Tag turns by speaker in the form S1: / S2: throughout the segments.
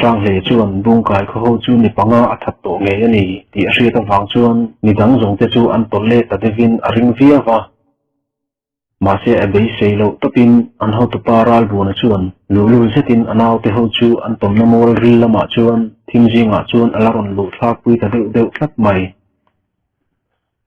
S1: Hranghleia chuan Bungkai khaw ho chu mi panga a that tawh ngei a ni tih a hriat avang chuan mi dang zawngte chu an tawlh let ta deuhin a ring viau va. Mahse a beisei loh tawpin an hotupa Ralbuana chuan luhlul zetin a naute ho chu an tawmna mual ril lamah chuan thim zingah chuan a la rawn luh thlakpui ta deuh deuh tlat mai.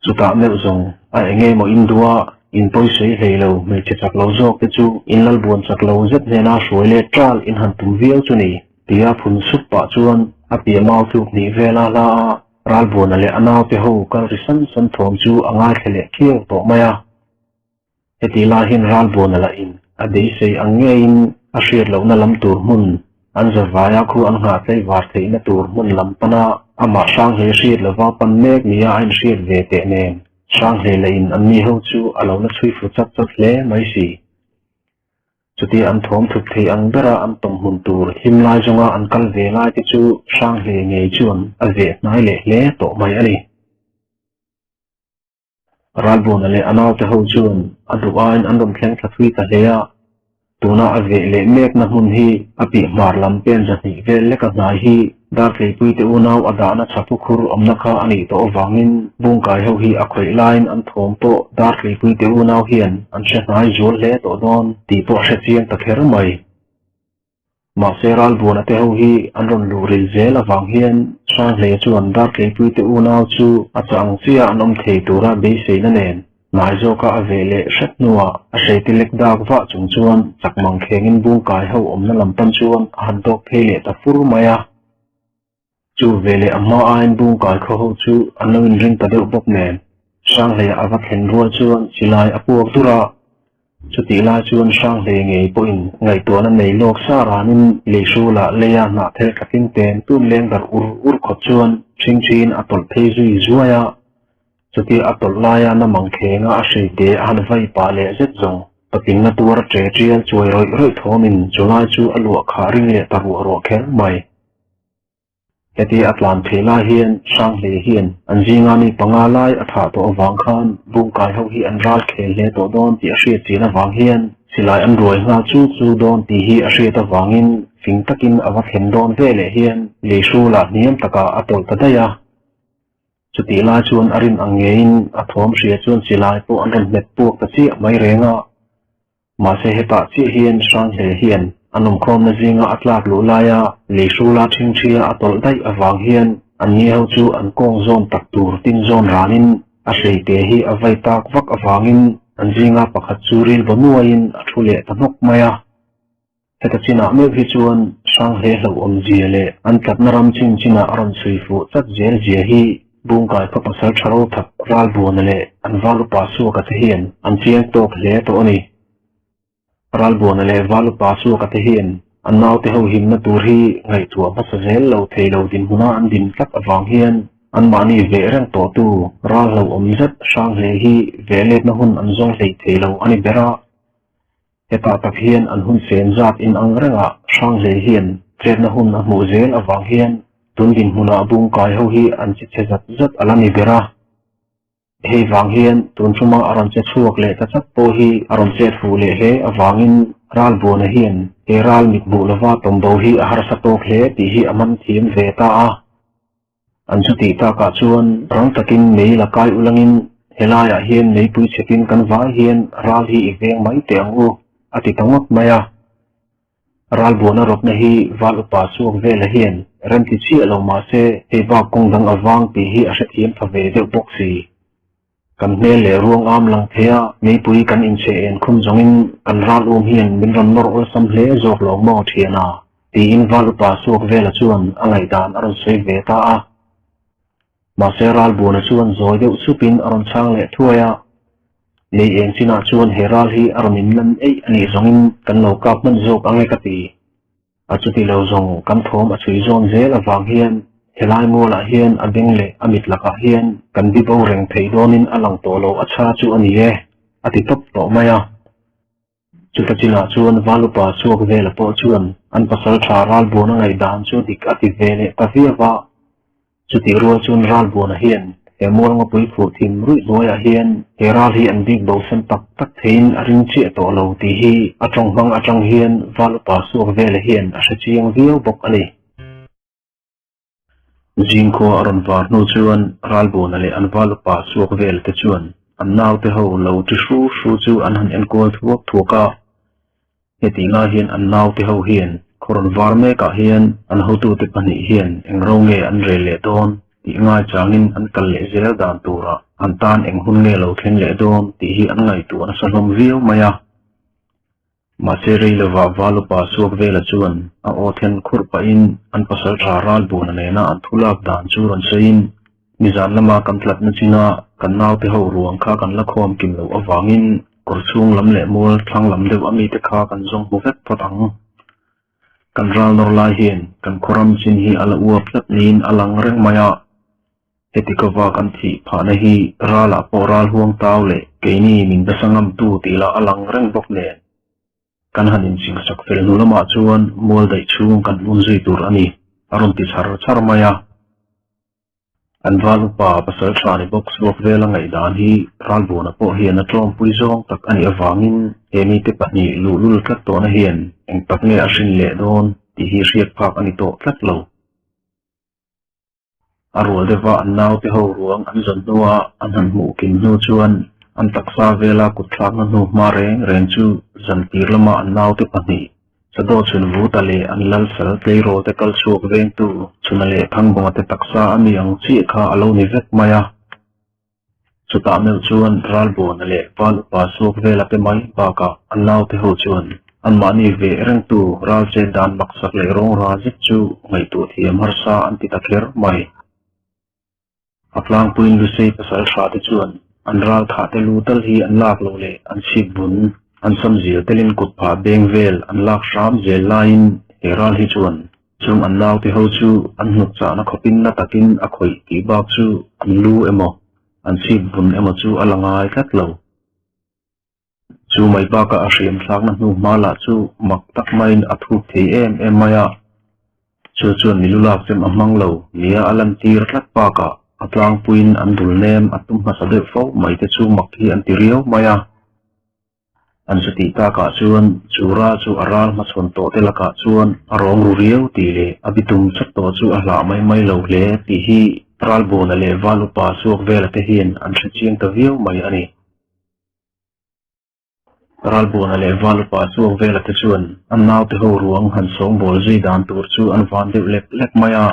S1: Chutah meuh zawng a eng emaw in duh a, in pawisawi hlei lo hmeichhe chak lo zawk te chu in lalbuan chak lo zet hnena hruai leh ṭal in han tum viau chu ni tia phun sup pah chuan a piah mau tluk hnih vela hla a Ralbuana leh a naute ho kal ri san san thawm chu a ngaithla leh khiau tawh mai a. Heti lai hian Ralbuana lah in a beisei ang ngeiin a hriat lohna lam tur hmun, an zavaia khu an nghah tlaivar theihna tur hmun lam pana amah Hranghlei hriat lova pan mek nia a inhriat ve teh nen, Hranghlei lah in anni ho chu a lo la chhui fu chat chat hle mai si. Chutia an thawm thup thei ang bera an tawm hmun tur him lai zawnga an kal ve lai te chu Hranghlei ngei chuan a veh hnai leh hle tawh mai a ni. Ralbuana leh a naute ho chuan a duh aiin an rawn thleng thla thui ta hle a, tuna a veh leh mekna hmun hi a pih hmar lam pen zahnih vel leka hnai hi Dartleipuite unau a dahna chhapu khur awmna kha a nih tawh avangin Bungkai ho hi a khawih laiin an thawm pawh Dartleipuite unau hian an hre hnai zual hle tawh dawn tih pawh a hre chiang ta kher mai. Mahse Ralbuana te ho hi an rawn luh ril zel avang hian Hranghleia chuan Dartleipuite unau chu a chah ang chiah an awm thei tura beiseina nen hnai zawka a veh leh hret hnuah a hreiti lek dak vah chung chuan chak mang khengin Bungkai ho awmna lam pan chuan a han tawk phei leh ta fur mai a. Chu veleh a hma aiin Bungkai khaw ho chu an lo inring ta deuh bawk nen Hranghleia a va thlen rual chuan silai a puak dur a. Chutih lai chuan Hranghlei ngei pawhin ngaihtuahna nei lawk sa ranin leihrulah leia hnah thel tlakin pen tun leng darh ur ur khawp chuan ṭhingṭhiin a tawlh phei zui zuai a. Chutia a tawlh laia na mangkhenga a hreite a han vai pah leh zet zawng patling na tuar ṭe ṭial chuai rawih rawih thawmin chulai chu a luah khah ring leh ta ruah ruah kher mai. Heti a tlan theih lai hian Hranghlei hian an zinga mi panga lai a thah tawh avang khan Bungkai ho hi an ral khel hle tawh dawn tih a hriat chian avang hian silai an ruai nghal chu chu dawn tih hi a hriat avangin fing takin a va thlen dawn veleh hian leihrulah hniam takah a tawlh ta daih a. Chutih lai chuan a rin ang ngeiin a thawm hria chuan silai pawh an rawn hmet puak ta chiah mai reng a. Mahse hetah chiah hian Hranghlei hian a nawmkhawmna zinga a tlak luh laia leihrula ṭhingṭhia a tawlh daih avang hian an ni ho chu an kawng zawn tak tur tin zawn ranin a hleite hi a vai tak vak avangin an zinga pakhat chu rilva nuaiin a thu leh ta hnawk mai a. Heta chinah meuh hi chuan Hranghlei hlauhawm zia leh an tlatna ram chin chinah a rawn chhui fuh tlat zel zia hi Bungkai khaw pasal tha ro thak Ralbuana leh an val upa Suaka te hian an chiang tawk hle tawh a ni. Ralbuana leh val upa Suaka te hian an naute ho himna tur hi ngaihtuah hmasa zel lo thei lo dinhmuna an din tlat avang hian anmahni veh reng tawhtu ral hlauhawm zet Hranghlei hi veh letna hun an zawng hlei thei lo a ni ber a. Hetah tak hian an hun chen zat in ang rengah Hranghlei hian chetna hun a hmuh zel avang hian tun dinhmunah Bungkai ho hi an che chhe zat zat a la ni ber a. Hei vang hian tun tuma a rawn che chhuak leh ta chat pawh hi a rawn chet fuh leh hle avangin Ralbuana hian he ral mit hmuh lova tawmbo hi a harsa tawk hle tih hi a man thiam ve ta a. An chutih takah chuan rang takin mei la kai ulangin helaiah hian meipui chhepin kan vai hian ral hi i veng mai teh ang u, a ti ta ngawt mai a. Ral buana rawtna hi val upa chhuak vela hian rem ti chiah lo mah se hei bak kawng dang a vang tih hi a hrethiam tha ve deuh bawk si. Kan hmel leh ruang am lang thei a, meipui kan inchhe en khum zawngin kan ral um hian min rawn nawr awlsam hle zawk lo maw thiana? tiin val upa suak vela chuan a ngaihdan a rawn sawi ve ta a. Mahse Ralbuana chuan zawi deuh supin a rawn chhang leh thuai a, Lei eng chinah chuan he ral hi a rawn inlan eih a nih zawngin kan lo kap hman zawk ang e ka ti. A chuti lo zawng kan thawm a chhui zawn zel avang hian helai mualah hian a beng leh a mit lakah hian kan bibo reng theih dawnin a lang tawh lo a chha chu a ni e, a ti tawp tawh mai a. Chuta chinah chuan Valupa chhuak vela pawh chuan an pasal tha Ralbuana ngaihdan chu dik a ti ve leh ta viau a. Chutih rual chuan Ralbuana hian he mual ngawpui phuh thim ruih hnuaiah hian he ral hi an bik bo sen tak tak theiin a ring chiah tawh lo tih hi a tawng hmang atang hian Val upa suak vela hian a hre chiang viau bawk a ni. Zingkhua a rawn var hnu chuan Ralbawna leh an val upa chhuak vel te chuan an naute ho lo ti hru hru chu an han enkual thuak thuak a. Hetih lai hian an naute ho hian khaw rawn var mekah hian an hotute pahnih hian eng ro nge an rel leh dawn tih ngaichangin an kal leh zel dan turah an tan eng hun nge lo thleng leh dawn tih hi an ngaihtuah nasa hlawm viau mai a. Mahse rei lovah Valupa chhuak vela chuan a aw then khurh pahin an pasaltha ralbuana nena an thu lak dan chu rawn sawiin, Nizan lama kan tlatna china kan naute ho ruang kha kan la khawm kim loh avangin kawr chhung lam leh mual thlang lam deuh a mite kha kan zawng hmu vek phawt ang. Kan ral nawr lai hian kan khaw ram chin hi a la uap tlat niin a lang reng mai a. Heti ka vak an thih phahna hi ralah pawh ral huang tau leh keini min basa ngamtu tih lah a lang reng bawk nen. Kan han inchingsak fel hnu lamah chuan mual daih chhung kan un zui tur a ni, a rawn ti chhar chhar mai a. An val upa pasal tha ni bawk chhuak vela ngaihdan hi Ralbuana pawh hian a tlawmpui zawng tak a nih avangin he mite pahnih luhlul tlat tawhna hian eng tak nge a hrin leh dawn tih hi hriat phak a ni tawh tlat lo. A rual deuha an naute ho ruang an zawn hnua an han hmuh kim hnu chuan an taksa vela kut thlakna hnu hma reng reng chu zan tir lama an naute pahnih Sadaw chhun Vuta leh an lal sal tleirawl te kal chhuak vengtu Chhuna leh Thangbawnga te taksa a mi ang chiah kha a lo ni vek mai a. Chutah meuh chuan Ralbuana leh Val upa suak vela te mai bakah an naute ho chuan anmahni veh rengtu ral chet dan maksak leh rawngra zet chu ngaihtuah thiam harsa an ti ta kher mai. A tlangpuiin Lusei pasal hra te chuan an ral thah te lu tal hi an lak loh leh an chhip bun, an sam zil telin kut phah beng vel an lak hram zel laiin he ral hi chuan Chung an naute ho chu an hnuk chahna khawpin na takin a khawih tih bak chu an lu emaw, an chhip vun emaw chu a la ngai tlat lo. Chu mai bakah a hriam thlakna hnu hma lah chu mak tak maiin a thuk thei em em mai a. Chu chuan milu lak chem a hmang lo nia a lantir tlat bakah a tlangpuiin an dul nem a tum hmasa deuh fo mai te chu mak hi an ti riau mai a. An chutih takah chuan chu ra chu a ral hmachhawn tawh te lakah chuan a rawng ru riau tih leh a bitum chat tawh chu a hlah mai mai lo hle tih hi Ralbuana leh Val upa chhuak vela te hian an hre chiang ta viau mai a ni. Ralbuana leh Val upa chhuak vela te chuan an naute ho ruang han sawngbawl zui dan tur chu an van deuh lek lek mai a.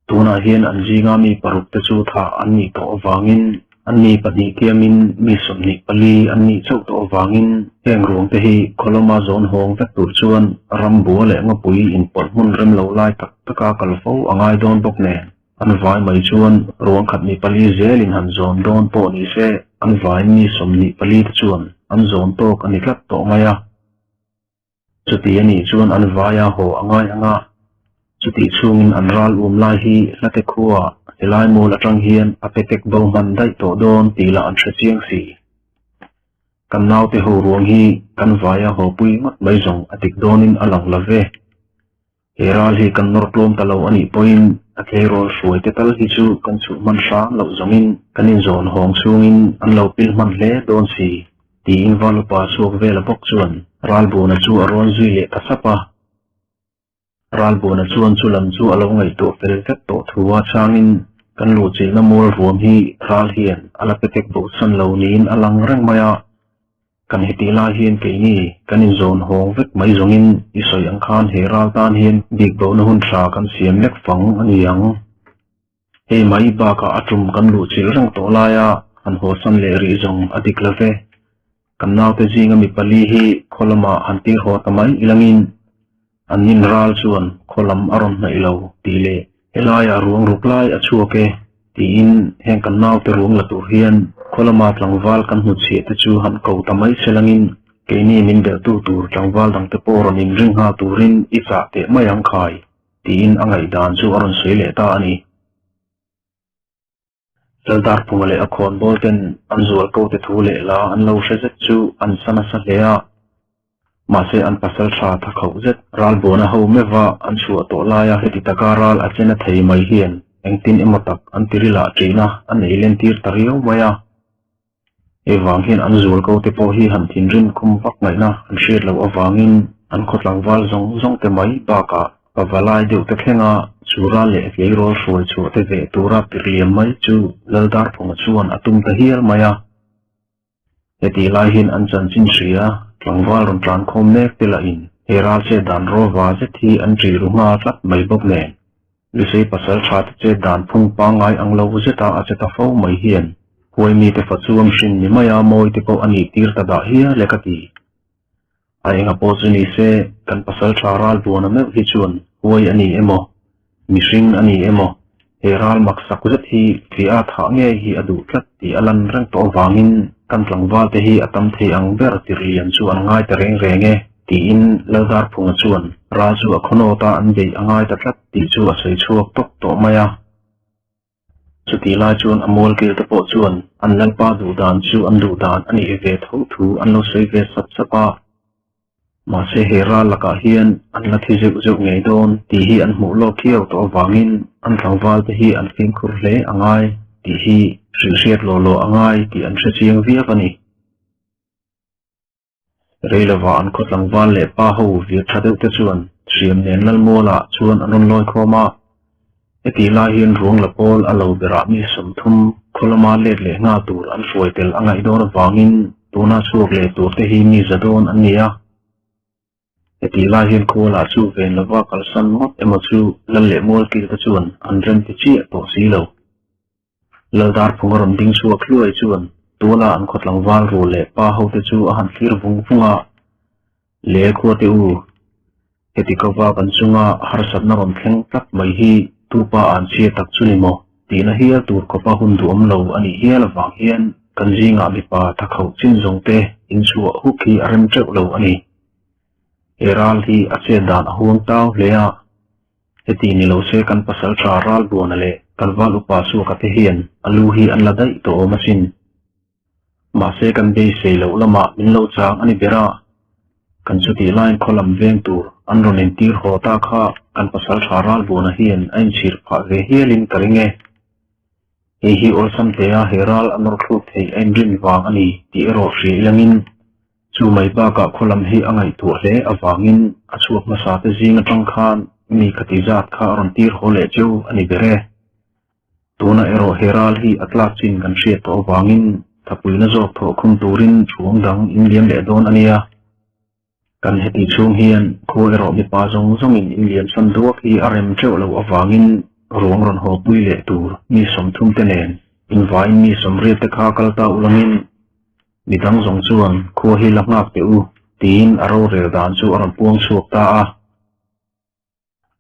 S1: Tunah hian an zinga mi paruk te chu thah an nih tawh avangin an ni pahnih tiamin mi 24 an nih chauh tawh avangin heng ruang te hi khawlawma zawn hawng vek tur chuan rambua leh ngawpui inpawlh hmun rem lo lai tak taka kal fo a ngai dawn bawk nen an vai mai chuan ruang khat mi pali zelin han zawn dawn pawh ni se an vaiin mi 24 te chuan an zawn tawk a ni tlat tawh mai a. Chuti a nih chuan an vaia haw a ngai ang a, chutih chhungin an ral um lai hi hlate khua helai mual atang hian a petek bo hman daih tawh dawn tih lah an hre chiang si. Kan naute ho ruang hi kan vaia haw pui ngawt mai zawng a dik dawnin a lang lo ve. He ral hi kan nawr tlawm ta lo a nih pawhin a tleirawl hruai te tal hi chu kan chhuh hman hrang loh zawngin kan inzawn hawng chhungin an lo pil hman hle dawn si tiin Valupa chhuak vela bawk chuan Ralbuna chu a rawn zui leh ta sap a. Ralbuna chuan chu lam chu a lo ngaihtuah fel vek tawh thu a changin kan luhchilhna mual ruam hi ral hian a la petek bohsan lo niin a lang reng mai a. Kan hetih lai hian keini kan inzawn hawng vek mai zawngin i sawi ang khan he ral tan hian bik bohna hun tha kan siam lek fang a ni ang. Hei mai bakah a tum kan luh chilh reng tawh laia han hawsan leh rih zawng a dik lo ve. Kan naute zinga mi pali hi khaw lamah han tir haw ta mai ilangin an nin ral chuan khaw lam a rawn hnaih lo tih leh helaiah ruang ruk lai a chhuak e tiin heng kan naute ruang la tur hian khaw lama tlangval kan hmuchhiah te chu han ko ta mai se langin keini min belhtu tur tlangval dangte pawh rawn inring nghal turin i chah teh mai ang khai tiin a ngaihdan chu a rawn sawi leh ta a ni. Laldarphunga leh a khawnbawl ten an zual ko te thu leh la an lo hre zet chu an sa nasa hle a. Mahse an pasal tha tha khauh zet ralbuana ho meuha an chhuah tawh laia heti taka ral a chena thei mai hian engtin emaw tak an tirilah ṭihna a nei lentir ta riau mai a. Hei vang hian an zual ko te pawh hi han thinrim khum vak ngaihna an hriat loh avangin an khaw tlangval zawng zawng te mai bakah. pavalai deuh te thlenga chu ral leh tleirawl hruai chhuah te veh tura tirliam mai chu Laldarphunga chuan a tum ta hial mai a. Hetih lai hian an chanchin hria, tlangval rawn tlan khawm mek te lahin he ral chet dan rawva zet hi an ṭih ru nghal tlat mai bawk nen. Lusei pasal tha te chet dan phung pangngai ang lo zeta a che ta fo mai hian huai mite fa chuam hrin ni maia mawi te pawh a nih tir ta dah hial e ka ti. A enga pawh chu ni se, kan pasal tha ral buana meuh hi chuan huai a ni emaw, mihring a ni emaw, he ral mak sak zet hi fiah a thah ngei hi a duh tlat tih a lan reng tawh avangin kan tlangval te hi a tam thei ang ber tirlian chu an ngai ta reng reng e tiin Laldarphunga chuan ral chu a khawnawt a an beih a ngai ta tlat tih chu a sawi chhuak tawp tawh mai a. Chutih lai chuan a mualkil te pawh chuan an lalpa duh dan chu an duh dan a nih ve tho thu an lo sawi ve sap sap a. Mahse he ral lakah hian an la thi zeuh zeuh ngei dawn tih hi an hmuh lawk khiau tawh avangin an tlangval te hi an fimkhur hle a ngai tih hi hrilhhriat law law a ngai tih an hre chiang viau a ni. Rei lovah an khaw tlangval leh pa ho vir tha deuh te chuan hriam nen Lalmualah chuan an rawn lawi khawm a. Hetih lai hian ruang la pawl a lo berah mi 30 khaw lama let leh nghal tur an hruai tel a ngaih dawn avangin tuna chhuak leh tur te hi mi za dawn an ni a. Hetih lai hian khualah chu ven lova kalsan ngawt emaw chu Lal leh Mualkil te chuan an rem ti chiah tawh si lo. Laldarphunga rawn ding chhuak hluai chuan tuala an khaw tlangval ru leh pa hote chu a han thlir vung vung a, Le khuate u, heti kova kan chunga harsatna rawn thleng tlat mai hi tupa an chhia tak chu ni maw tihna hial tur khawpa hun duhawm lo a nih hial avang hian kan zingah mipa thakhoh chin zawng te inchhuah huk hi a rem teuh lo a ni. He ral hi a chet dan a huang tau hle a. Heti ni lo se kan pasal tha Ralbuana leh kan val upa Suaka te hian a lu hi an la daih tawh awm asin. Mahse kan beisei loh lamah min lo chang a ni ber a, kan chutih laiin khaw lam veng tur an rawn intir haw ta kha kan pasal tha Ralbuana hian a inchhir phah ve hialin ka ring e. Hei hi awlsam tea he ral a nawr thluk theih a inrin vang a ni tih erawh hria ilangin Chu mai bakah khaw lam hi a ngaihtuah hle avangin a chhuak hmasa te zing atang khan mi khati zat kha a rawn tir haw leh cheu a ni ber e. Tuna erawh he ral hi a tlak chin kan hriat tawh avangin thapuina zawk thawh khum turin thuang dang in liam leh dawn a nia. Kan heti chhung hian khua erawh mipa zawng zawngin in liam san duak hi a rem teuh loh avangin ruang rawn haw pui leh tur mi 30 te nen invaiin mi 80 te kha kal ta ulangin Mi dang zawng chuan khua hi la nghak teh u, tiin a rorel dan chu a rawn puang chhuak ta a.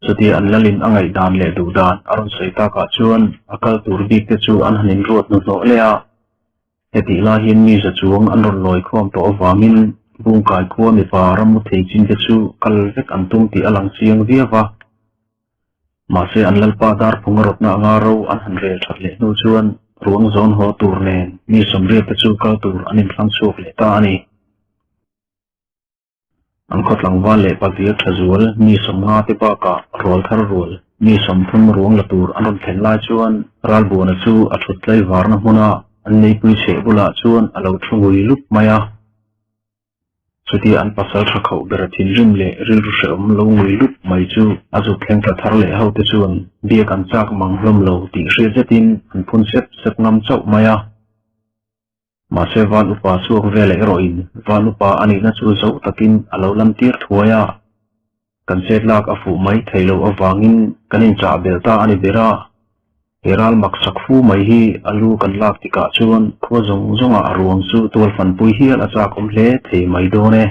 S1: Chutia an lalin a ngaih dan leh duh dan a rawn sawi takah chuan a kal tur bik te chu an han inruat hnuhnawh leh a. Hetih lai hian mi za chuang an rawn lawi khawm tawh avangin Bungkai khua mipa rammu thei chin te chu kal vek an tum tih a lang chiang viau va. Mahse an lalpa Darphunga rawtna anga ro an han rel that leh hnu chuan ruang zawn haw tur nen mi 80 te chu kal tur an inthlang chhuak leh ta a ni. An khaw tlangval leh pavir tha zual mi 50 te bakah rual thar rual mi 30 ruang la tur an rawn thlen lai chuan Ralbuana chu a thut tlaivarna hmuna an neipui chheh bulah chuan a lo thu ngui lup mai a. Chutia an pasal tha khauh ber thinrim leh rilru hrehawm lo ngui lup mai chu a zuk thleng tla thar leh ho te chuan biak an chak mang hlawm lo tih hriat zetin an phun sep sep ngam chauh mai a. Mahse Van Upa chhuak veleh erawhin Van Upa a nihna chu zo takin a lo lam tir thuai a. Kan chet lak a fuh mai thei loh avangin kan inchah bel ta a ni ber a, he ral mak sak fu mai hi a lu kan lak tikah chuan khua zawng zawngah a ruang chu tual fanpui hial a chak awm hle thei mai dawn e.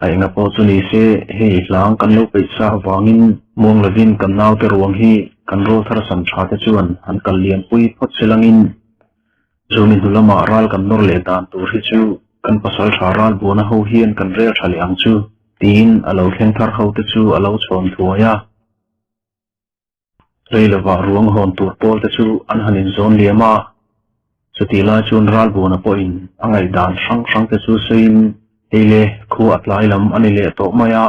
S1: A enga pawh chu ni se, hei hlang kan lo peih sa avangin muang lovin kan naute ruang hi kan rawl thar sam tha te chuan han kal lianpui phawt se langin Chumi hnu lamah ral kan nawr leh dan tur hi chu kan pasal tha ral buana ho hian kan rel tha leh ang chu, tiin a lo thleng thar ho te chu a lo chhawn thuai a. Rei lovah ruang hawn tur pawl te chu an han inzawn liam a, chutih lai chuan ral buana pawhin a ngaihdan hrang hrang te chu sawiin, Hei le, khua a tlai lam a ni leh tawh mai a,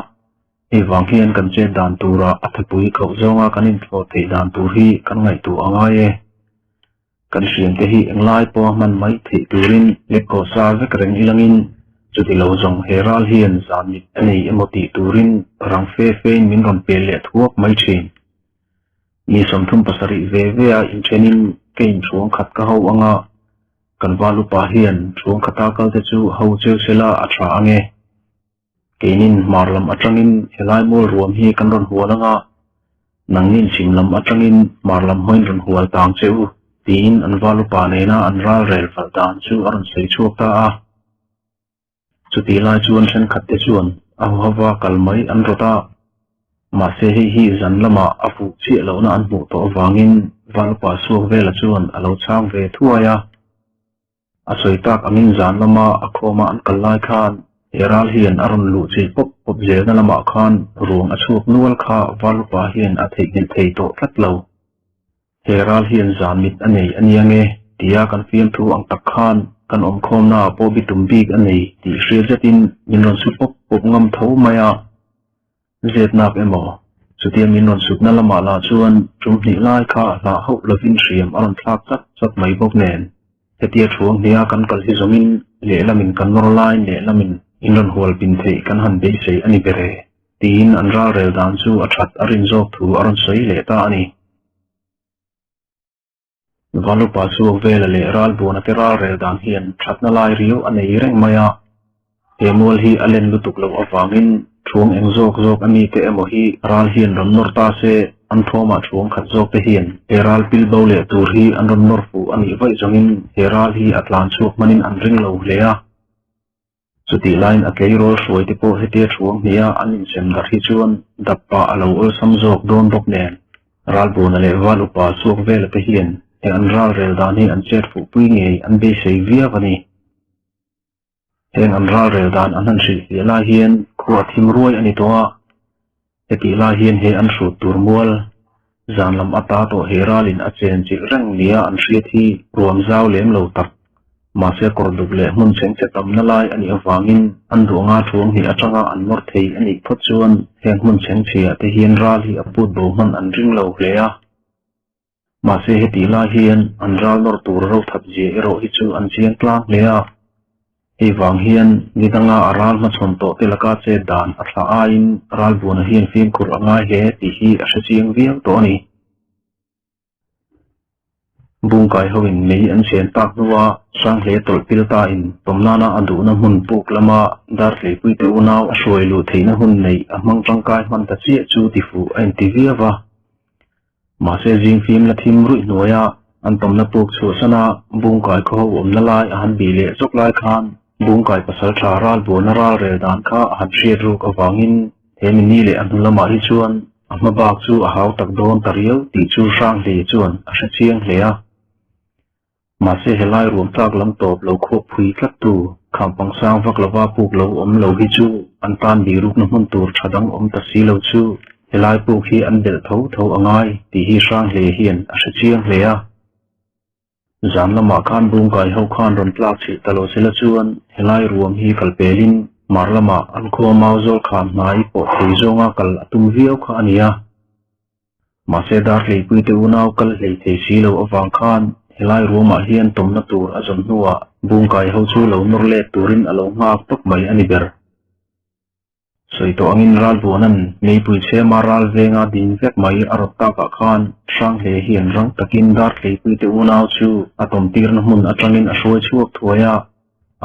S1: hei vang hian kan chet dan tura a thapui khauh zawnga kan inthlawh theih dan tur hi kan ngaihtuah a ngai e. Kan hriamte hi englai pawha hman mai theih turin lek kawh sa vek reng ilangin Chuti lo zawng he ral hian zan mit a nei emaw tih turin rang fe fein min rawn pel leh thuak mai thin. Mi 37 ve ve a inthenin ka inthuang khat ka ho anga kan val upa hian thuang khata kal te chu ho cheu sela a tha ange. Keinin hmar lam atangin helai mual ruam hi kan rawn hual anga, nangnin chhim lam atangin hmar lam hawiin rawn hual tang che u, tiin an val upa nena an ral rel valh dan chu a rawn sawi chhuak ta a. Chutih lai chuan thenkhat te chuan a huhava kal mai an rawt a, mahse hei hi zan lamah a fuh chiah lohna an hmuh tawh avangin val upa suak vela chuan a lo chhang ve thuai a. A sawi tak angin zan lama a khawma an kal lai khan he ral hian a rawn luh chilh pawp pawp zelna lamah khan ruang a chhuak nual kha Valupa hian a theihnghilh thei tawh tlat lo. He ral hian zan mit a nei a nia nge tia kan fiamthu ang tak khan kan awmkhawmnaah pawh bitum bik a nei tih hriat zetin min rawn su pawp pawp ngam tho mai a. Zetnak emaw, chutia min rawn sutna lamah lah chuan tum hnih lai kha hlah hauh lovin hriam a rawn thlak chat chat mai bawk nen, hetia thuang hnia kan kal hi zawngin lehlamin kan nawr laiin lehlamin in rawn hual pin theih kan han beisei a ni ber e, tiin an ralrel dan chu a that a rin zawk thu a rawn sawi leh ta a ni. Valupa chhuak vela leh ralbuana te ralrel dan hian thatna lai riau a nei reng mai a, he mual hi a len lutuk loh avangin thuang eng zawk zawk a mite emaw hi ral hian rawn nawr ta se, an thawmah thuang khat zawk te hian he ral pil bo leh tur hi an rawn nawr fuh a nih vaih zawngin he ral hi a tlan chhuak hmanin an ring lo hle a. Chutih laiin a tleirawl hruai te pawh hetia thuang hniha an insem darh hi chuan dap pah a lo awlsam zawk dawn bawk nen, Ralbuana leh Val upa chhuak vela te hian he an ral rel dan hi an chet fuhpui ngei an beisei viau a ni. Heng an ral rel dan an han hrilhfiah lai hian khua a thim ruai a ni tawh a, hetih lai hian he an hrut tur mual zan lam ata tawh he ralin a chen chilh reng nia an hriat hi ruam zau lem lo tak mahse kawr duk leh hmun cheng che tamna lai a nih avangin an duh anga thuang hnih atanga an nawr thei a nih phawt chuan heng hmun cheng chhiah te hian ral hi a put bo hman an ring lo hle a. Mahse hetih lai hian an ral nawr tur ro that zia erawh hi chu an chiang tlang hle a. Hei vang hian ni danga a ral hmachhawn tawh te laka chet dan a thlah aiin ralbuana hian fimkhur a ngai hle tih hi a hre chiang viau tawh a ni. Bungkai hoin mei an chen tak hnua Hranghleia tawlh pil tain tawmnana a duhna hmun puk lama Dartleipuite unau a hruai luh theihna hun neih a hmang tangkai hman ta chiah chu tifuh a inti viau va. Mahse zingfim la thim ruih hnuaia an tawmna puk chhuahsana Bungkai khaw ho awmna lai a han bih leh zawk lai khan Bungkai pasal tha ral buana ral rel dan kha a han hriat ruk avangin he mini leh a hnu lamah hi chuan a hma bak chu a hau tak dawn ta riau tih chu Hranghli chuan a hre chiang hle a. Mahse helai ruam tlak lam tawp lo khuap phui tlat tu khampang sang vak lova puk lo awm lo hi chu an tan birukna hmun tur tha dang awm ta si lo chu helai puk hi an belh tho tho a ngai tih hi Hranghleia hian a hre chiang hle a. Zan lamah khan Bungkai ho khan rawn tlak chhilh ta lo sela chuan helai ruam hi kal pelin hmar lamah an khua mau zawl kham hnai pawh thei zawnga kal a tum viau kha a ni a. Mahse Darhleipuite unau kal hlei thei si lo avang khan helai ruamah hian tawmna tur a zawn hnuah Bungkai ho chu lo nawr let turin a lo nghak tawp mai a ni ber. Sawi tawh angin Ralbuana'n meipui chhema ral venga ding vek mai a rawt takah khan Hranghle hian rang takin Darhleipuite unau chu a tawmtirna hmun atangin a hruai chhuak thuai a,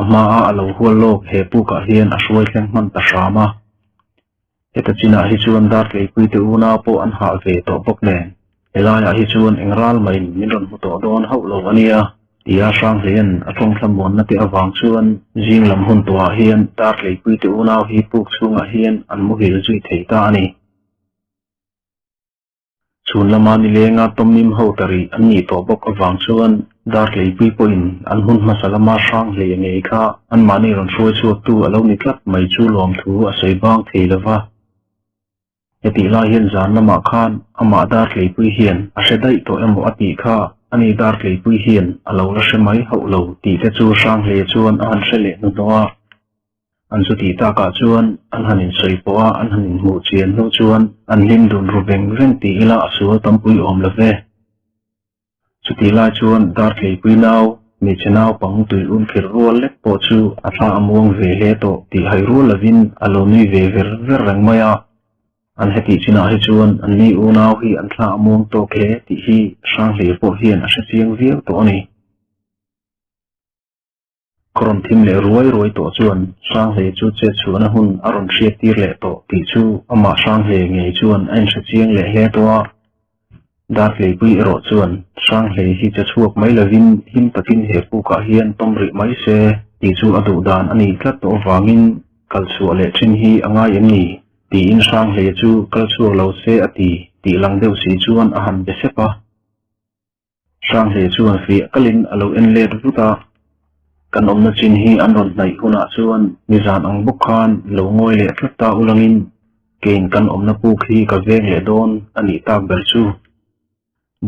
S1: a hmaa a lo hual lawk he pukah hian a hruai thleng hman ta hram a. Heta chinah hi chuan Dartleipuite unau pawh an hah ve tawh bawk nen, helaiah hi chuan eng ral maiin min rawn hmu tawh dawn hauh lo a nia, tia Hranghleia'n a tawngthla muanna te avang chuan zing lam hun tawhah hian Dartleipuite unau hi puk chhungah hian an muhil zui thei ta a ni. Chhun lama nilenga tawmim ho ta rih an nih tawh bawk avang chuan Dartleipui pawhin an hun hmasa lama Hranghleia ngei kha anmahni rawn hruai chhuaktu a lo ni tlat mai chu lawmthu a sawi bang thei lo va. Hetih lai hian zan lamah khan amah Dartleipui hian a hre daih tawh emaw a tih kha ani Dartleipui hian a lo la hre mai hauh lo tih te chu Hranghleia chuan a han hre leh hnuhnawh a. An chu tih takah chuan an han insawi pawh a, an han inhmuh chian hnu chuan an hlim dun ru veng veng ti ila a sual tampui awm lo ve. Chutih lai chuan Dartleipui nau hmeichhe naupang tui un khirh rual lek pawh chu a thla a muang ve hle tawh tih hai rual lovin a lo nui ve ver ver reng mai a. An hetih chinah hi chuan anni unau hi an thla a muang tawk hle tih hi Hranghleia pawh hian a hrechiang viau tawh a ni. Ka rawn thim leh ruai ruai tawh chuan Hranghlei chu chet chhuahna hun a rawn hriat tir leh tawh tih chu amah Hranghlei ngei chuan a inhre chiang leh hle tawh a. Dartleipui erawh chuan Hranghlei hi che chhuak mai lovin him takin he pukah hian tawm rih mai se tih chu a duh dan a nih tlat tawh avangin kal chhuah leh thin hi a ngai em ni tiin Hranghlei chu kal chhuak lo se a ti tih lang deuh si chuan a han be sep a. Hranghlei chuan fiah kalin a lo en let vut a, kan awmna chin hi an rawn hnaih hunah chuan nizan ang bawk khan lo ngawi leh tlat ta ulangin keiin kan awmna puk hi ka veng leh dawn a nih tak ber chu.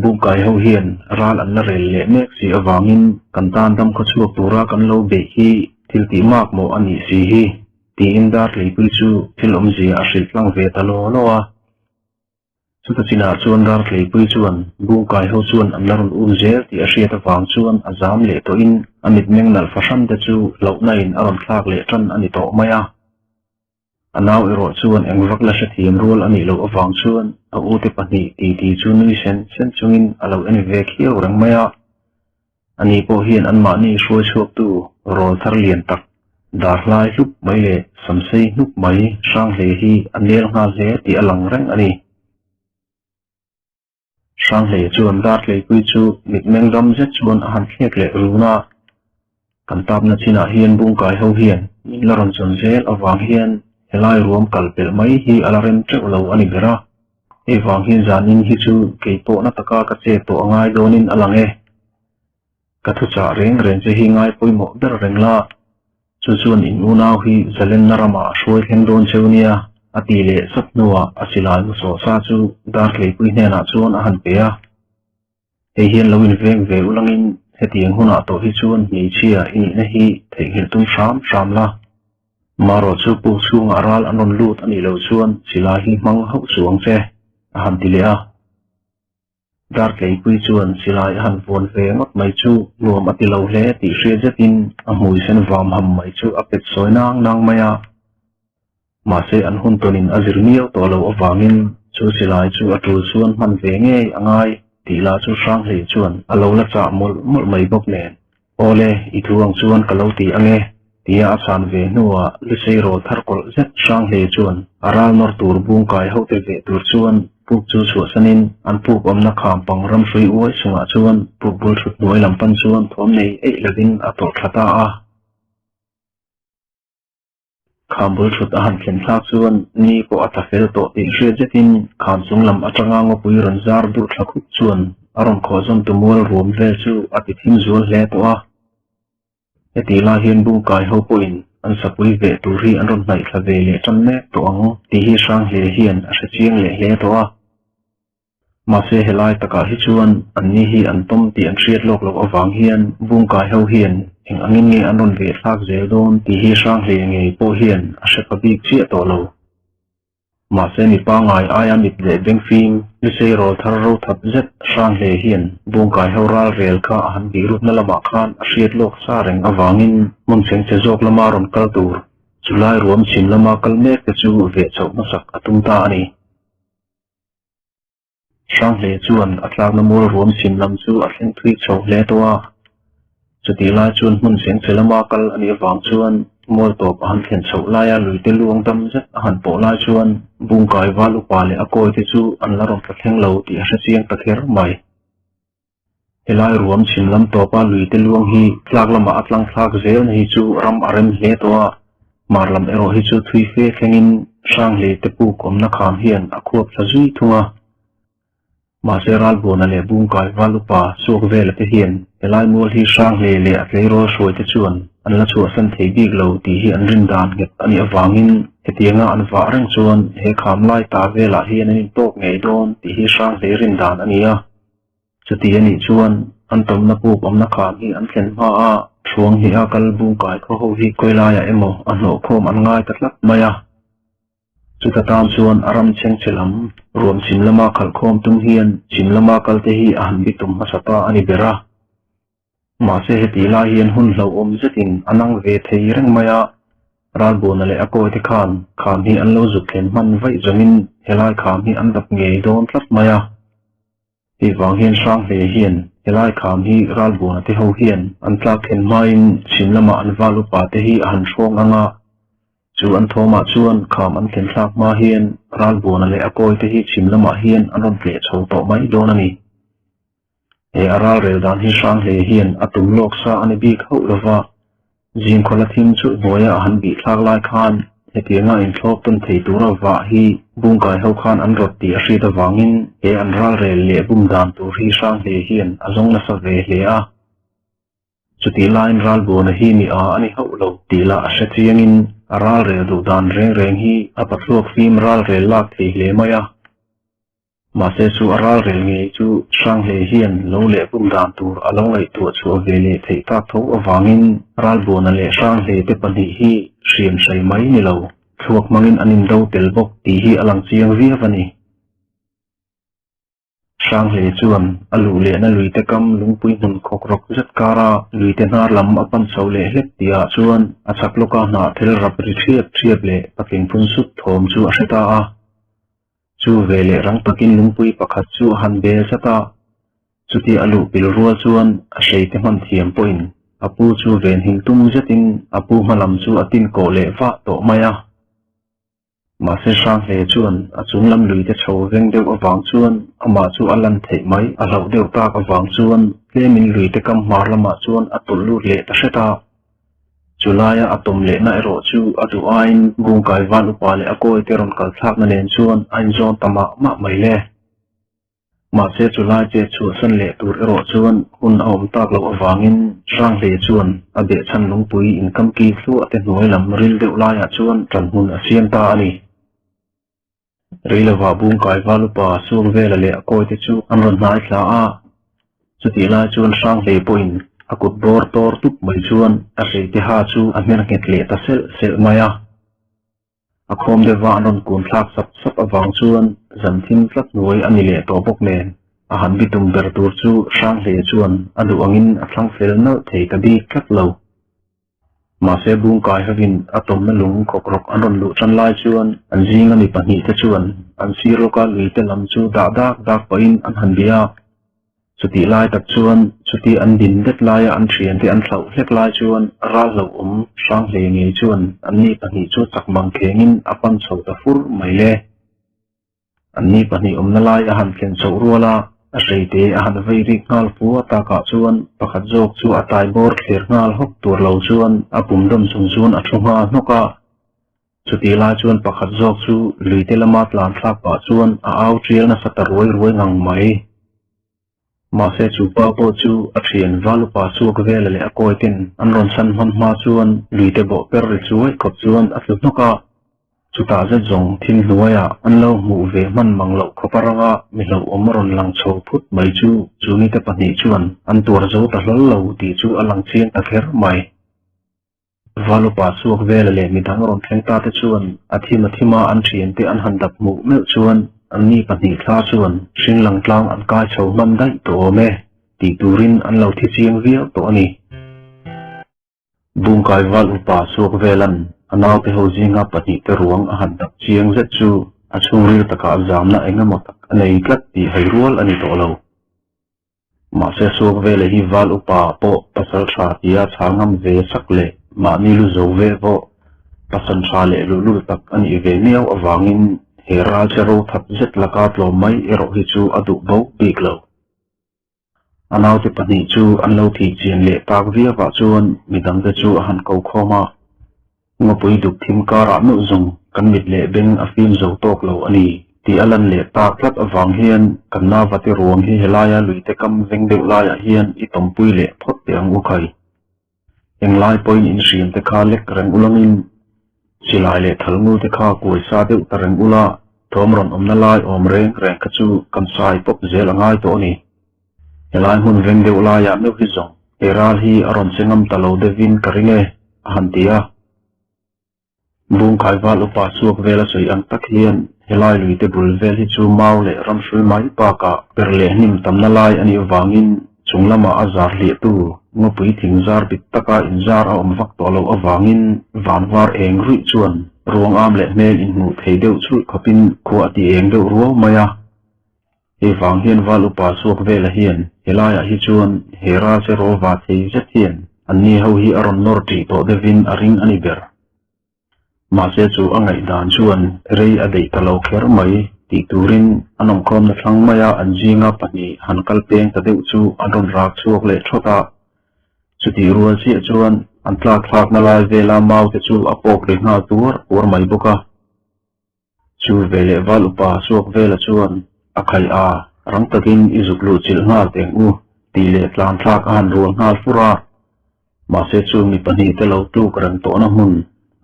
S1: Bungkai ho hian ral an la rel leh mek si avangin kan tan dam khawchhuak tura kan lo beih hi thil tih mak maw a nih si hi tiin Dartleipui chu thil awmzia a hrilh tlang ve ta law law a. Chuta chinah chuan Raltleipui chuan Bungkai ho chuan an la rawn um zel tih a hriat avang chuan a zam leh tawhin a mitmeng nalh fahran te chu hlauhna-in a rawn thlak leh tan a ni tawh mai a. A nau erawh chuan engvak la hrethiam rual a nih loh avang chuan a ute pahnih titi chu nui sen sen chungin a lo en ve khiau reng mai a. Ani pawh hian anmahni hruai chhuaktu rawl thar lian tak, dar hlai hlup mai leh samsei hnup mai Hranghlei hi a nel nghal hle tih a lang reng a ni. Hranghlei chuan Dartleipui chu mitmeng dam zet chuan a han thlek leh run a, Kan tapna chinah hian Bungkai ho hian min la rawn chawn zel avang hian helai ruam kal pelh mai hi a la rem teuh lo a ni ber a. Hei vang hian zanin hi chu kei pawh na taka ka che tawh a ngai dawnin a lang e. Ka thuchah reng reng che hi ngai pawimawh ber reng la, chu chuan in unau hi zalenna ramah a hruai thleng dawn cheu nia, a ti leh sap hnuah a silai mu sawh sa chu Dartleipui hnenah chuan a han pe a. Hei hian lo inveng ve ulangin hetiang hunah tawh hi chuan hmeichhia i nihna hi theihnghilh tum hram hram la. Marawh chu puk chhungah ral an rawn lut a nih loh chuan silai hi hmang hauh suh ang che, a han ti leh a. Dartleipui chuan silai a han vuan ve ngawt mai chu nuam a ti lo hle tih hriat zetin a hmui sen vam ham mai chu a pet sawi nang nang mai a. Mahse an hun tawnin a zir miau tawh loh avangin chu silai chu a tul chuan hman ve ngei a ngai tih lah chu Hranghlei chuan a lo la chah mawlh mawlh mai bawk nen. Awle, i thu ang chuan ka lo ti ange, tia a chhan ve hnuah Lusei rawl thar kawlh zet Hranghlei chuan a ral nawr tur bungkai hote veh tur chuan puk chu chhuahsanin an puk awmna kham pang ramhrui uai chungah chuan puk bul thut hnuai lam pan chuan thawm nei eih lovin a tawrh thla ta a. Kham bul thut a han thlen thlak chuan ni pawh a tla fel tawh tih hriat zetin kham chung lam atanga ngawpui rawn zar durh thla khup chuan a rawn khawh zawm tu mual ruam vel chu a ti thim zual hle tawh a. Hetih lai hian Bungkai ho pawhin an sapui veh tur hi an rawn hnaih thla ve leh tan mek tawh ang tih hi Hranghle hian a hre chiang leh hle tawh a. Mahse helai takah hi chuan anni hi an tawm tih an hriat lawk loh avang hian Bungkai ho hian eng angin nge an rawn veh thlak zel dawn tih hi Hranghlei ngei pawh hian a hre pa bik chiah tawh lo. Mahse mi pangngai aia mit leh bengfim Lusei rawl thar ro that zet Hranghlei hian Bungkai ho ral rel kha a han bihrutna lamah khan a hriat lawk sa reng avangin hmun chhengchhe zawk lama rawn kal tur chulai ruam chhim lama kal mek te chu veh chhoh hmasak a tum ta a ni. Hranghlei chuan a tlakna mual ruam chhim lam chu a thleng thui chho hle tawh a. Chutih lai chuan hmun chengchhe lama kal a nih avang chuan mual tawp a han thlen chhoh laia luite luang dam zet a han pawh lai chuan Bungkai val upa leh a kawi te chu an la rawn tla thleng lo tih a hre chiang ta kher mai. Helai ruam chhim lam tawpa luite luang hi tlak lamah a tlang thlak zel na hi chu ram a rem hle tawh a, hmar lam erawh hi chu thui fe thlengin Hranghlei te puk awmna kham hian a khuap thla zui thung a. Mahse Ralbuana leh Bungkai val upa suak vela te hian helai mual hi Hranghlei leh a tleirawl hruai te chuan an la chhuahsan thei bik lo tih hi an rin dan nghet a nih avangin hetianga an vah reng chuan he kham lai ta velah hian an intawk ngei dawn tih hi Hranghlei rin dan a ni a. Chuti a nih chuan an tawmna puk awmna kham hi an thlen hma a, thuang hnih a kal bungkai khaw ho hi kawilaiah emaw a hnawh khawm an ngai ta tlat mai a. Chuta tan chuan a ram chhengchhe lam ruam chhim lama khalh khawm tum hian chhim lama kalte hi a han bitum hmasa ta a ni ber a. Mahse hetih lai hian hun hlauhawm zetin a nang ve thei reng mai a, Ralbuana leh a kawite khan kham hi an lo zuk thlen hman vaih zawngin helai kham hi an dap ngei dawn tlat mai a. Hei vang hian Hranghlei hian helai kham hi Ralbuana te ho hian an tlak thlen hmain chhim lamah an val upa te hi a han hrawng ang a, chu an thawmah chuan kham an thlen thlak hma hian Ralbuana leh a kawite hi chhim lamah hian an rawn tleh chho tawh mai dawn a ni. He a ralrel dan hi Hranghlei hian a tum lawk sa a ni bik hauh lo va, zingkhawla thim chu hnuaia a han bih thlak lai khan hetianga inthlawp tawn thei tura vah hi Bungkai ho khan an rawt tih a hriat avangin he an ralrel leh bum dan tur hi Hranghlei hian a zawng nasa ve hle a. Chutih laiin ralbuana hi mi a a ni hauh lo tih lah a hre chiangin a ralrel duh dan reng reng hi a pathluak fim ralrel lak thei hle mai a. Mahse chu a ralrel ngei chu Hranghlei hian lo leh bum dan tur a lo ngaihtuah chhuah ve leh theih tak tho avangin Ralbuana leh Hranghlei te pahnih hi hriam hrai mai ni lo, thluak hmangin an indo tel bawk tih hi a lang chiang viau a ni. Hranghlei chuan a luh lehna luite kam lungpui hmun khawk rawk zet kara luite hnar lam a pan chho leh hlek tihah chuan a chhak lawka hnah thil rap ri ṭhiap ṭhiap leh patling phun sup thawm chu a hre ta a. Chu veleh rang takin lungpui pakhat chu a han bel zat a, chutia a luh pil rual chuan a hreite hman thiam pawhin a pu chu venhim tum zetin a pu hma lam chu a tin kawh leh vah tawh mai a. Mahse Hranghle chuan a chung lam luite chho veng deuh avang chuan amah chu a lan theih mai a hlauh deuh tak avang chuan tlemin luite kam hmar lamah chuan a tawlh lut leh ta hret a. Chu laia a tawm lehna erawh chu a duh aiin Bungkai Van upa leh a kawite rawn kal thlakna nen chuan a inzawn ta mah mah mai le. Mahse chu lai che chhuahsan leh tur erawh chuan hun a awm tak loh avangin Hranghlei chuan a behchhan lungpui inkamki thluah te hnuai lam ril deuh laiah chuan ṭanhmun a siam ta a ni. Reilova Bungkai Val upa Suakvela leh a kawite chu an rawn hnai thla a, chutih lai chuan Hranghlei pawhin a kut bawr tawr tup mai chuan a hreite ha chu a hmer nghet leh ta selh selh mai a. A khawm deuhva an rawn kun thlak sap sap avang chuan zan thim tlat hnuai a ni leh tawh bawk nen, a han bitum ber tur chu Hranghlei chuan a duh angin a thlang fel nalh thei ta bik tlat lo. Mahse Bungkai hovin a tawmna lung khawk rawk an rawn luh tan lai chuan an zinga mi pahnih te chuan an sir lawka lui te lam chu dah dak dak pahin an han bia a. Chutih lai tak chuan chuti an din det laia an thiante an thlauh hlek lai chuan ral hlauhawm hrang hlei ngei chuan anni pahnih chu chak mang khengin a pan chho ta fur mai le. Anni pahnih awmna lai a han thlen chhoh rual a, a hreite a han vei rik nghal fu a takah chuan pakhat zawk chu a tai bawr thlir nghal hawk tur lo chuan a pum dawm chung chuan a thu nghal hnawk a. Chutih lai chuan pakhat zawk chu luite lama tlan thlak pah chuan a au tial nasa ta ruai ruai ngang mai. Mahse chu pa pawh chu a thian Valupa chhuak vela leh a kawite'n an rawn chhan hman hma chuan luite bawh per ri chuai khawp chuan a tlu hnawk a. Chutah zet zawng thim hnuaiah an lo hmuh ve hman mang loh khawp a ranga mi hlauhawm a rawn lang chho phut mai chu chu mite pahnih chuan an tuar zo ta hlawl lo tih chu a lang chiang ta kher mai. Valupa chhuak vela leh midang rawn thleng ta te chuan a thim a thima an thiante an han dap hmuh meuh chuan anni pahnih thla chuan hring lang tlang an kai chho hman daih tawh awm e tih turin an lo thi chiang viau tawh a ni. Bungkai val upa chhuak velan a naute ho zinga pahnih te ruang a han dap chiang zet chu a chhungril takah zamna eng emaw tak a nei tlat tih hai rual a ni tawh lo. Mahse suak vele hi val upa pawh pasal tha tia chhal ngam ve sak leh mahni lu zo ve pawh pasal tha leh luhlul tak a nih ve miau avangin he ral che ro that zet laka tlawm mai erawh hi chu a duh bo bik lo. A naute pahnih chu an lo thih chian leh tak viauah chuan midangte chu a han ko khawm a, Ngawpui duk thim karah meuh zawng kan mit leh beng a fim zo tawk lo a ni tih a lan leh tak tlat avang hian kan navate ruang hi helaia luite kam veng deuh laiah hian i tawmpui leh phawt teh ang u khai. Englai pawhin inhriam te kha lek reng ulangin silai leh thalngul te kha kuai sa deuh ta reng ula thawm rawn awmna lai awm reng reng kha chu kan sai pawp zel a ngai tawh a ni. Helai hmun veng deuh laiah meuh hi zawng he ral hi a rawn che ngam ta lo deuhin ka ring e, a han ti a. Bungkai val upa chhuak vel a sawi ang tak hian helai luite bul vel hi chu mau leh ramhrui mai bakah per leh hnim tamna lai a nih avangin Chung lama a zar hliahtu ngawpui thing zar bit taka inzar a awm vak tawh loh avangin van var eng ruih chuan ruang am leh hmel inhmuh thei deuh chhulh khawpin khua a ti eng deuh ruau mai a. Hei vang hian val upa suak vela hian helaiah hi chuan he ral che raw va thei zet hian anni ho hi a rawn nawr ṭih tawh deuhin a ring a ni ber. Mahse chu a ngaihdan chuan rei a deih ta lo kher mai tih turin an awmkhawmna thlang maia an zinga pahnih han kal peng ta deuh chu an rawn rak chhuak leh thawt a. Chutih rual chiah chuan an tlak thlakna lai vela mau te chu a pawk ri nghal tuar tuar mai bawk a. Chu veleh val upa suak vela chuan a khaih a, rang takin i zuk luh chilh nghal teng u tih leh tlan thlak a han rual nghal fur a. Mahse chu mi pahnih te lo tluk reng tawhna hmun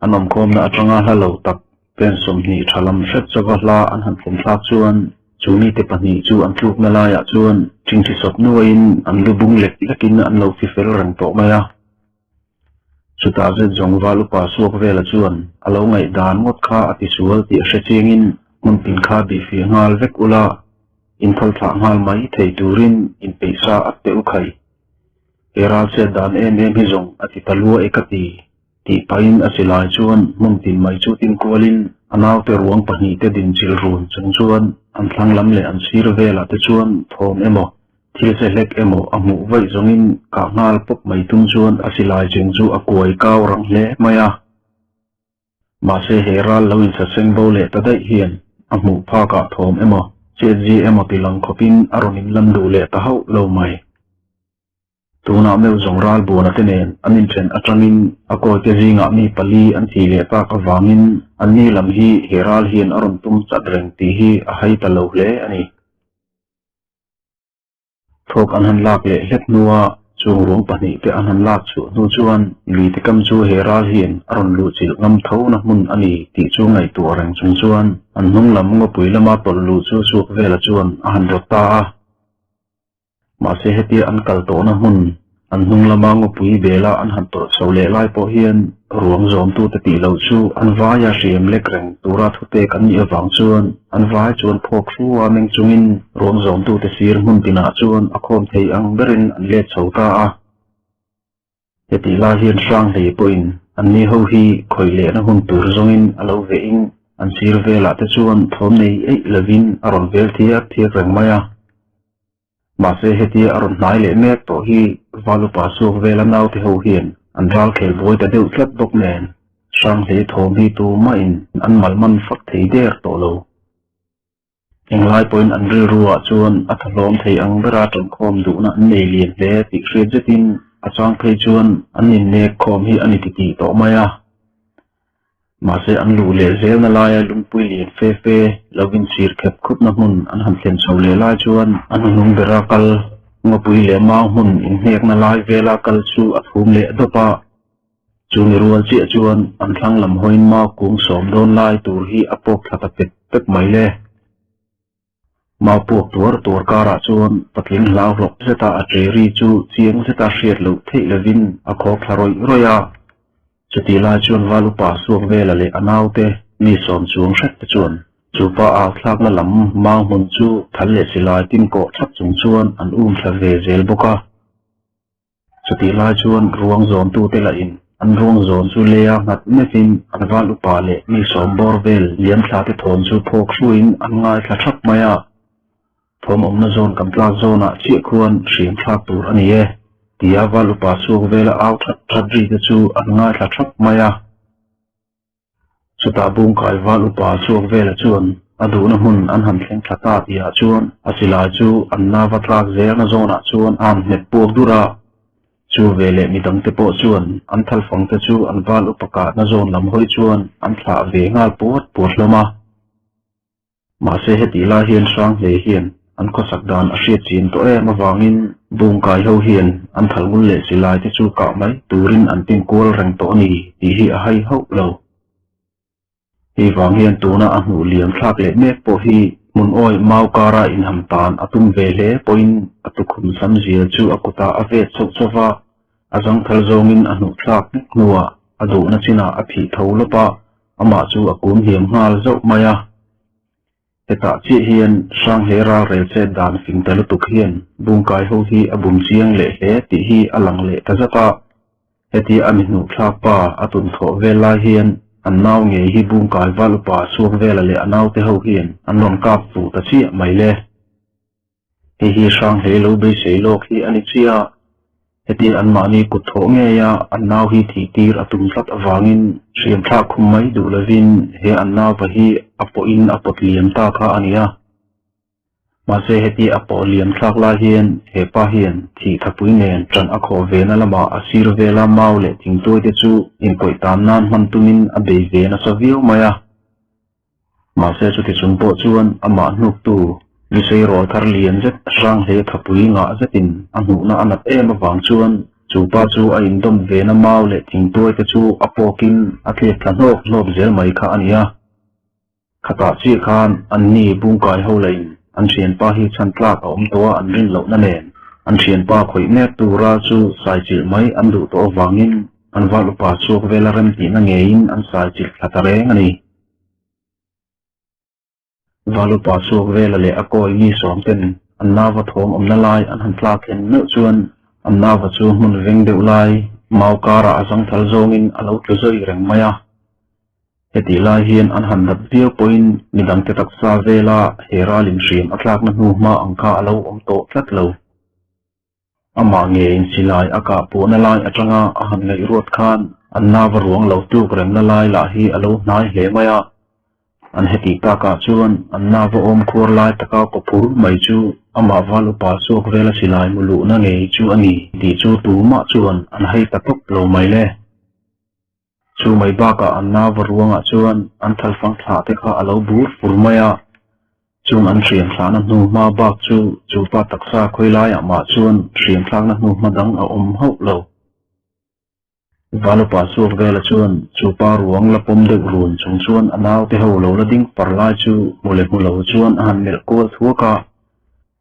S1: an awmkhawmna atanga hla lo tak pen 20 tha lam hret chauva hla an han thlen thlak chuan chu mite pahnih chu an tlukna laiah chuan ṭingṭhi sawp nuaiin an lu bung lek lekin an lo fi fel reng tawh mai a. Chutah zet zawng val upa suak vela chuan a lo ngaihdan ngawt kha a tisual tih a hre chiangin hmun tin kha bihfiah nghal vek ula, inthal thlah nghal mai thei turin inpeihsa a teh u khai. He ral chet dan em em hi zawng a ti ta lua e ka ti, tih pahin a silai chuan hmun tin mai chu tin kualin a naute ruang pahnih te din chil run chung chuan an thlang lam leh an sir velah te chuan thawm emaw Thil che hlek emaw a hmuh vaih zawngin kah nghal pawp mai tum chuan a silai cheng chu a kuai kau rang hle mai a. Mahse he ral lo insaseng bo leh ta daih hian a hmuh phakah thawm emaw chetzi emaw ti lang khawpin a rawn inlan duh leh ta hauh lo mai. Tunah meuh zawng ral buana te nen an inthen atangin a kawite zingah mi pali an thih leh tak avangin anni lam hi he ral hian a rawn tum chat reng tih hi a hai ta lo hle a ni. Thawk an han lak leh hlek hnua chung ruang pahnih te an han lak chhuah hnu chuan luite kam chu he ral hian a rawn luh chilh ngam tho na hmun a ni tih chu ngaihtuah reng chung chuan an hnung lam ngawpui lama tawlh luh chu chhuak vela chuan a han rawt ta a. Mahse hetia an kal tawhna hmun An hnung lama ngawpui bela an han tawlh chho leh lai pawh hian ruang zawmtute tih loh chu an vaia hriam lek reng tura thupek an nih avang chuan an vai chuan phawk hrua meng chungin ruang zawmtute sir hmun tinah chuan a khawm thei ang berin an let chho ta a. Hetih lai hian Hranghlei pawhin anni ho hi khawih lehna hun tur zawngin a lo vehin an sir velah te chuan thawm nei eih lovin a rawn vel thiak thiak reng mai a. Mahse hetia a rawn hnai leh mek tawh hi Valupa suak vela naute ho hian an ral khel buai ta deuh tlat bawk nen Hranghlei thawm hi tumahin an malman fak thei der tawh lo. Englai pawhin an rilruah chuan a thahlawm thei ang bera ṭankhawm duhna an nei lian hle tih hriat zetin a chang phei chuan an innek khawm hi a ni titih tawh mai a. Mahse an luh leh zelna laia lungpui lian fe fe lo inchhir khep khupna hmun an han thlen chho leh lai chuan a hnuhnung bera kal ngawpui leh mau hmun inhnekna lai vela kal chu a thum leh dawp a. Chu mi rual chiah chuan an thlang lam hawiin mau kung sawm dawn lai tur hi a pawk thla ta pek pek mai le. Mau puak tuar tuar karah chuan patling hlau hlawk zeta a ṭe ri chu chiang zeta hriat loh theih lovin a khawk thla rawih rawih a. Chutih lai chuan val upa suak vela leh a naute mi sawm chuang hret te chuan chu pa au thlakna lam mau hmun chu thal leh silai tin kawh thlap chung chuan an um thla ve zel bawk a. Chutih lai chuan ruang zawntute lahin an ruang zawn chu leia nghat meuhin an val upa leh mi sawm bawr vel liam thla te thawm chu phawk hruaiin an ngaithla thap mai a. Thawm awmna zawn kan tlak zawnah chiah khuan hriam thlak tur a ni e, tia val upa chhuak vela au that that ri te chu an ngaithla thap mai a. Chutah bungkai val upa chhuak vela chuan a duhna hmun an han thleng thla ta tihah chuan a silai chu an nava tlak zelna zawnah chuan a han hmet puak dur a. Chu veleh midangte pawh chuan an thalfangte chu an val upa kahna zawn lam hawi chuan an thlah ve nghal puat puat hlawm a. Mahse hetih lai hian Hranghlei hian an khawsak dan a hriat chin tawh em avangin Bungkai ho hian an thal ngul leh silai te chu kah mai turin an tin kual reng tawh a ni tih hi a hai hauh lo. Hei vang hian tuna a hnuh liam thlak leh mek pawh hi hmun awi mau kara inham tan a tum ve hle pawhin a tukhum sam zia chu a kutah a vet chauh chauh va, a zangthal zawngin a hnuh thlak hnek hnuah a duhna chinah a phih tho lawp a, amah chu a kun hliam nghal zauh mai a. Hetah chiah hian Hranghlei ralrel chet dan fing ta lutuk hian Bungkai ho hi a bum chiang leh hle tih hi a lang leh ta zat a. Hetia a mi hnuh thlak pa a tun thawh vel lai hian an nau ngei hi Bungkai val upa chhuak vela leh a naute ho hian an rawn kap fuh ta chiah mai le. Hei hi Hranghlei lo beisei lawk hi a ni chiah a, hetia anmahni kut thawh ngeia an nau hi thih tir a tum tlat avangin hriam thlak khum mai duh lovin he an nauva hi a pawhin a pawt liam ta kha a ni a. Mahse hetia a pawh liam thlak lai hian he pa hian thih thapui nen ṭan a khawh ve na lamah a sir vela mau leh thingtuai te chu inpawih tan nan hman tumin a bei ve nasa viau mai a. Mahse chuti chung pawh chuan amah hnuktu Lusei rawl thar lian zet Hranghlei thapui ngah zetin a hnuhna a nat em avang chuan chu pa chu a indawm vena mau leh thingtuai te chu a pawkin a tliak thla hnawk hnawk zel mai kha a ni a. Khatah chiah khan anni Bungkai ho lahin an thianpa hi chhan tlak a awm tawh a an rin lohna nen an thianpa khawih mek tura chu saichilh mai an duh tawh avangin an val upa chhuak vela remtihna ngeiin an saichilh thla ta reng a ni. Valupa chhuak vela leh a kawi mi sawm ten an nauva thawm awmna lai an han tlak thlen meuh chuan an nauva chu hmun veng deuh lai mau karah a zangthal zawngin a lo tlu zawi reng mai a. Hetih lai hian an han dap viau pawhin midangte taksa vela he ral inhriam a tlakna hnu hma ang kha a lo awm tawh tlat lo. Amah ngeiin silai a kah puahna lai atanga a han ngaihruat khan an nava ruang lo tluk remna lai lah hi a lo hnai hle mai a. An hetih takah chuan an nava awm khuar lai taka kaw phur mai chu amah val upa chhuak vela silai mu luhna ngei chu a ni tih chu tumah chuan an hai ta tawp lo mai le. Chu mai bakah an nava ruangah chuan an thalfang thlah te kha a lo bur fur mai a. Chung an hriam thlahna hnu hma bak chu chu pa taksa khawi laiah mah chuan hriam thlakna hnu hma dang a awm hauh lo. Valupa chhuak vela chuan chu pa ruang la pawm deuh run chung chuan a naute ho lo la ding par lai chu hmu leh hmu lo chuan a han melh kual thuak a.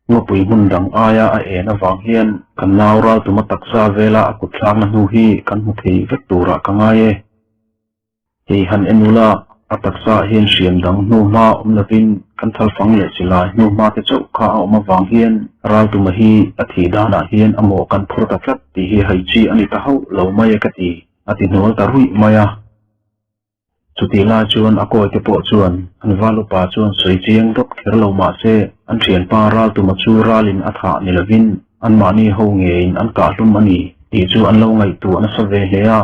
S1: Ngawpui hmun dang aia a en avang hian kan nau ral tuma taksa vela a kut thlakna hnu hi kan hmu thei vek turah ka ngai e. Hei han en ula, a taksa ah hian hriam dang hnu hma awm lovin kan thalfang leh silai hnu hma te chauh kha a awm avang hian Raltuma hi a thih danah hian a mawh kan phur ta tlat tih hi hai chi a ni ta hauh lo mai e ka ti, a ti hnual ta ruih mai a. Chutih lai chuan a kawi te pawh chuan an val upa chuan sawi chiang dawp kher lo mah se an thianpa Raltuma chu ralin a thah ni lovin anmahni ho ngeiin an kah hlum a ni tih chu an lo ngaihtuah nasa ve hle a.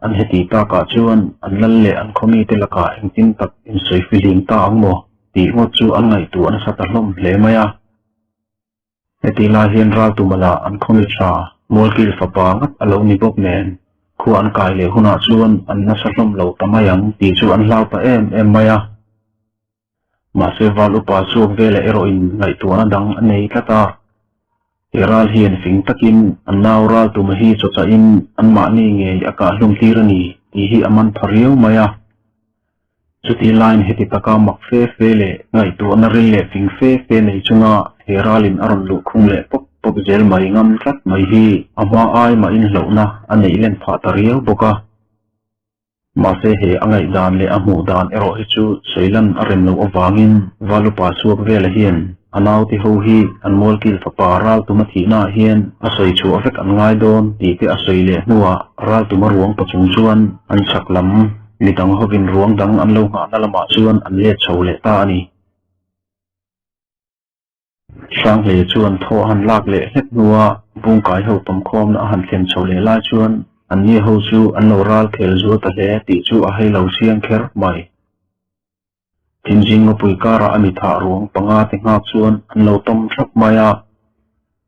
S1: An heti takah chuan an lal leh an khawmite lakah engtin tak insawi fihlim ta ang maw tih ngawt chu an ngaihtuah nasa ta hlawm hle mai a. Heti lai hian Raltumala an khawmi tha Mualkil fapa ngat a lo ni bawk nen khua an kai leh hunah chuan an nasa hlawm lo ta mai ang tih chu an hlau ta em em mai a. Mahse val upa chhuak velah erawhin ngaihtuahna dang a nei tlat a. He ral hian fing takin an nau ral tuma hi chawchahin anmahni ngei a kah hlum tir a ni tih hi a man pha riau mai a. Chutih laiin heti taka mak fe fe leh ngaihtuahna ril leh fing fe fe nei chunga he ralin a rawn luh khung leh pawp pawp zel mai ngam tlat mai hi a hma ai mahin hlauhna a neih len phah ta riau bawk a. Mahse he a ngaihdan leh a hmuh dan erawh hi chu sawilan a rem loh avangin Valupa chhuak vela hian a naute ho hi an mualkil fapa Raltuma thihnaah hian a sawi chhuah vek an ngai dawn tih te a sawi leh hnuah Raltuma ruang pa chung chuan an chhak lam midang hovin ruang dang an lo nghahna lamah chuan an let chho leh ta a ni. Hranghlei chuan thaw a han lak leh hlek hnua Bungkai ho tawmkhawmna a han thlen chho leh lai chuan anni ho chu an lo ral khel zual ta hle tih chu a hei lo chiang kher mai. Thinzing ngawpui karah a mi thah ruang panga te nghak chuan an lo tawm thlap mai a,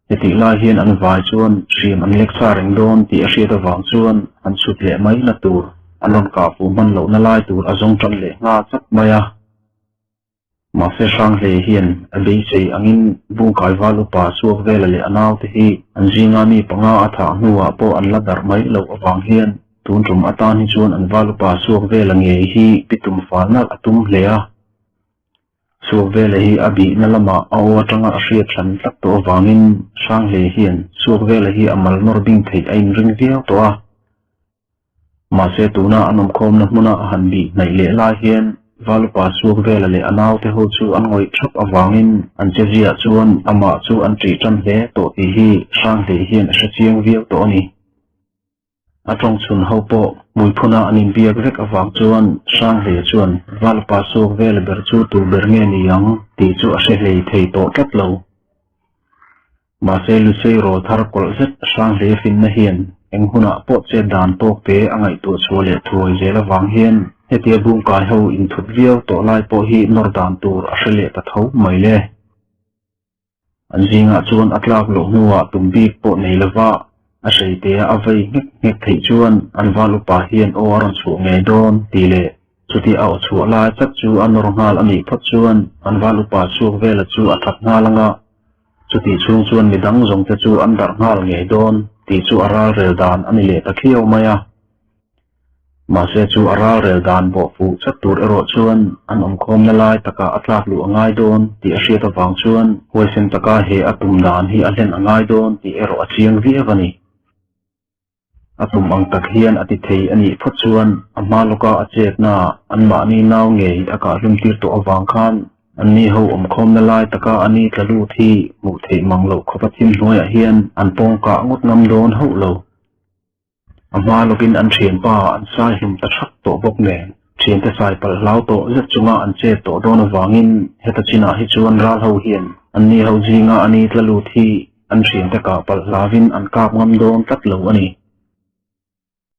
S1: hetih lai hian an vai chuan hriam an lek sa reng dawn tih a hriat avang chuan an chhut leh mai na tur an rawn kah fuh hman lohna lai tur a zawng tan leh nghal chat mai a. Mahse Hranghlei hian a beisei angin Bungkai val upa chhuak vela leh a naute hi an zinga mi panga a thah hnuah pawh an la darh mai loh avang hian tun tum atan hi chuan an val upa chhuak vela ngei hi pi tum fal nalh a tum hle a. Chhuak vela hi a bihna lamah a aw atanga a hriat hran tlat tawh avangin Hranghlei hian chhuak vela hi a mal nawr bing theih a inring viau tawh a. Mahse tuna an awmkhawmna hmuna a han bih hnaih leh lai hian Valupa suak vela leh a naute ho chu an ngawih thap avangin an che ziah chuan amah chu an ṭih ṭan hle tawh tih hi Hranghlei hian a hre chiang viau tawh a ni. A tawng chhun ho pawh hmuiphuna an inbiak vek avang chuan Hranghlei chuan Valupa suak vela ber chu tur ber nge ni ang tih chu a hre hlei thei tawh tlat lo. Mahse Lusei rawl thar kawlh zet Hranghlei finna hian eng hunah pawh chet dan tawk te a ngaihtuah chhuah leh thuai zel avang hian hetia bungkai ho inthup viau tawh lai pawh hi nawr dan tur a hre leh ta tho mai le. An zingah chuan a tlak loh hnuah tum bik pawh nei lova a hreitea a vei nghek nghek theih chuan an val upa hian aw a rawn chhuah ngei dawn tih leh chuti a aw chhuah lai tak chu a nawr nghal a nih phawt chuan an val upa chhuak vela chu a that nghal anga Chutih chhung chuan mi dang zawng te chu an darh nghal ngei dawn tih chu a ral rel dan a ni leh ta khiau mai a. Mahse chu a ral rel dan bawh fuh chat tur erawh chuan an awmkhawmna lai takah a tlak luh a ngai dawn tih a hriat avang chuan huaisen taka he a tum dan hi a hlen a ngai dawn tih erawh a chiang viau a ni. A tum ang tak hian a ti thei a nih phawt chuan a hma lawka a chetna anmahni nau ngei a kahhlum tir tawh avang khan anni ho awmkhawmna lai taka a ni tla lut hi hmuh theih mang loh khawpa thim hnuaiah hian an pawng kah ngawt ngam dawn hauh lo. A hma lawkin an thianpa an sai hlum ta thak tawh bawk nen thiante sai palh hlau tawh zet chunga an chet tawh dawn avangin heta chinah hi chuan ral ho hian anni ho zinga a ni tla lut hi an thiante kah palh hlavin an kap ngam dawn tlat lo a ni.